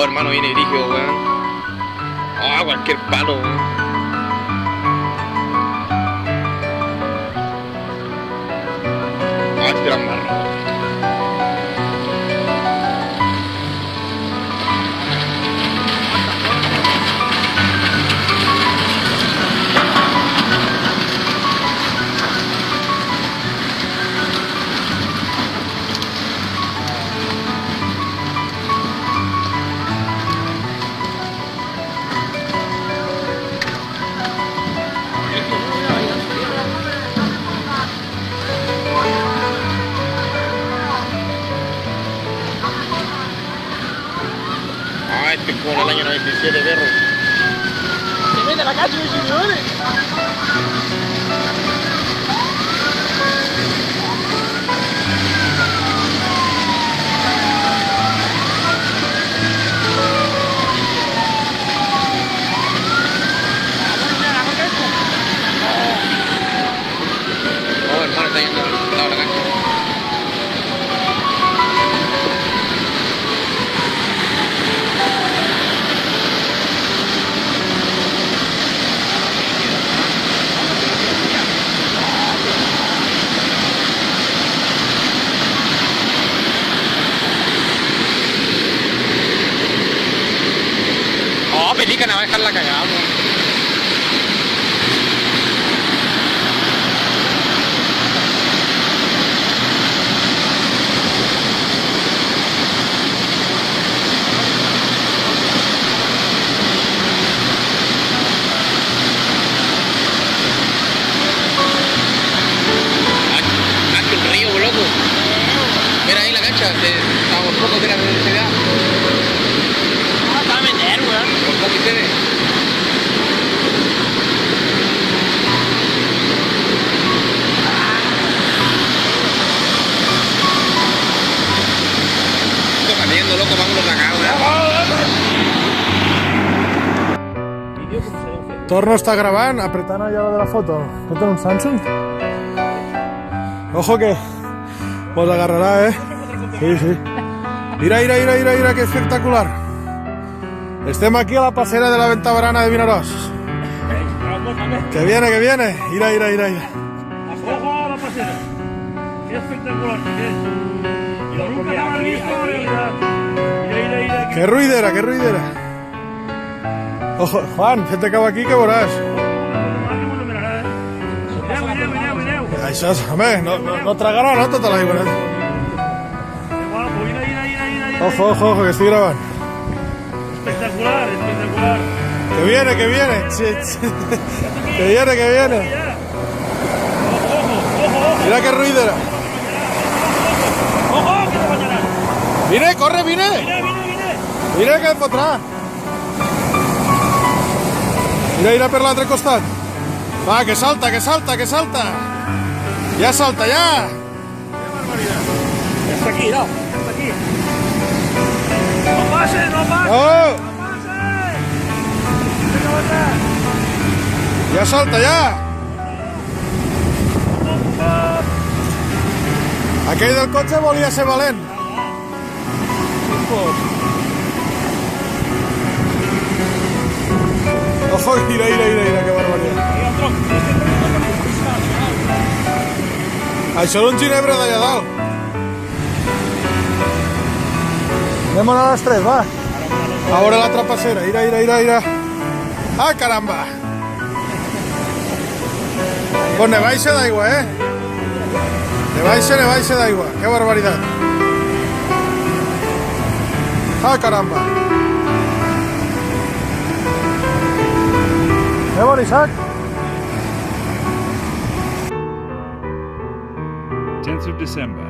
hermano, viene brígido, weón. Oh, cualquier palo, weón. Ah, este era marrón. Ah, este es como en el año 97, perro. Se mete a la calle, señores. Oh, hermano, está yendo al lado de la cancha. Oh, Pelícana va a dejar la cagada, weón. Ah, que un río, loco. Mira ahí la cancha, estaba por poco que era de CDA. Ah, te va a meter, weón. Por poco y se ve. Estoy saliendo, loco, vámonos de acá, weón. Torno està gravant, apretant allà de la foto. No té un Samsung? Ojo que mos agarrarà, eh? Sí, sí. Mira, mira, mira, mira, mira, que espectacular. Estem aquí a la passera de la Venta Barana de Vinaròs. Que viene, que viene. Mira, mira, mira, mira. Ojo a la pasera. Qué espectacular que es. Nunca la había visto en realidad. Mira, mira, mira. Qué ruidera, qué ruidera. Ojo, Juan, fes-te cap aquí que veuràs. Mireu, mireu, mireu, mireu. Això és, home, no, no, no tragarà, no, tota l'aigua. No? Que guapo. Mira, mira, mira, mira, mira. Ojo, ojo, ojo, que estoy grabando. Espectacular, espectacular. Que viene, que viene. Sí, sí. Que viene, que viene. Ojo, ojo, ojo, ojo. Mira qué ruidera. Ojo, que te bañarás. Vine, corre, vine. Mira, mira, mira. Mira que fotrà. Mira, mira per l'altre costat. Va, que salta, que salta, que salta. Ja salta, ja. Ya está aquí, no. Ya está aquí. No pase, no pase. Oh, No pase. Venga, venga. ja salta, ja. Aquell del cotxe volia ser valent. Ojo, mira, mira, mira, mira, que barbaritat. Això és un ginebre d'allà dalt. Anem a les 3, va. A veure l'altra passera. Mira, mira, mira, mira. Ah, caramba. Pues ne baixa d'aigua, eh? Ne baixa, ne baixa d'aigua. Que barbaritat. Ah, caramba. Anem, Isaac? 10th of December,